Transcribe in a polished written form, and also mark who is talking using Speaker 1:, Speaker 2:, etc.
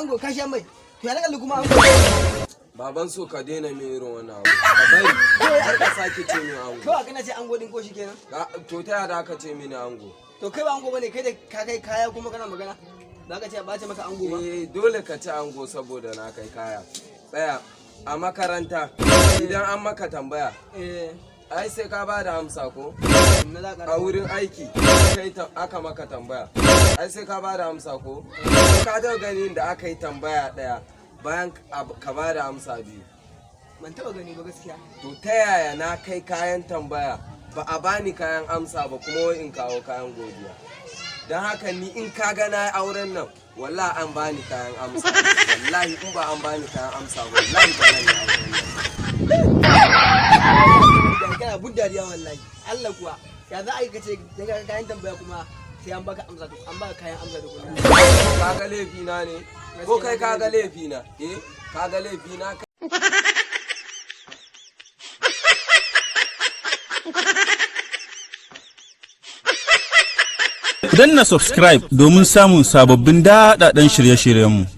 Speaker 1: Ango ka sha mai. To ya kalli kuma ango?
Speaker 2: Baban, so ka daina min irin wannan abu. Ka bari. Kar ka sake ce min ango.
Speaker 1: Kawai kana ce ango din ko shikenan.
Speaker 2: To ta yaya da aka ce mini ango?
Speaker 1: To kai ba ango bane, kai da ka kai kaya kuma kana magana. Za ka ce ba ce maka ango ba.
Speaker 2: Eh, dole ka ci ango saboda na kai kaya. Tsaya, a makaranta idan an maka tambaya, ai sai ka bada amsa ko?
Speaker 1: Na za ka
Speaker 2: A wurin aiki kai aka maka tambaya, ai sai ka bada amsa ko? Ka taɓa ganin da aka yi tambaya ɗaya bayan ka bada amsa biyu?
Speaker 1: Ban taba gani ba gaskiya.
Speaker 2: To ta yaya na kai kayan tambaya ba a bani kayan amsa ba, kuma wai in kawo kayan godiya? Don haka ni in ka ga na yi auren nan, wallahi an bani kayan amsa. Wallahi in ba an bani kayan amsa ba, wallahi ba zan yi auren nan.
Speaker 1: Da kana buddariya wallahi. Allah kuwa. Ya za a yi kace dan ka kayan tambaya kuma sai an baka amsa, to an baka kayan amsa da kuma.
Speaker 2: Ka ga laifina ne ko kai ka ga laifina? Eh, ka ga laifina?
Speaker 3: Danna subscribe domin samun sababbin daɗaɗɗen shirye-shiryenmu.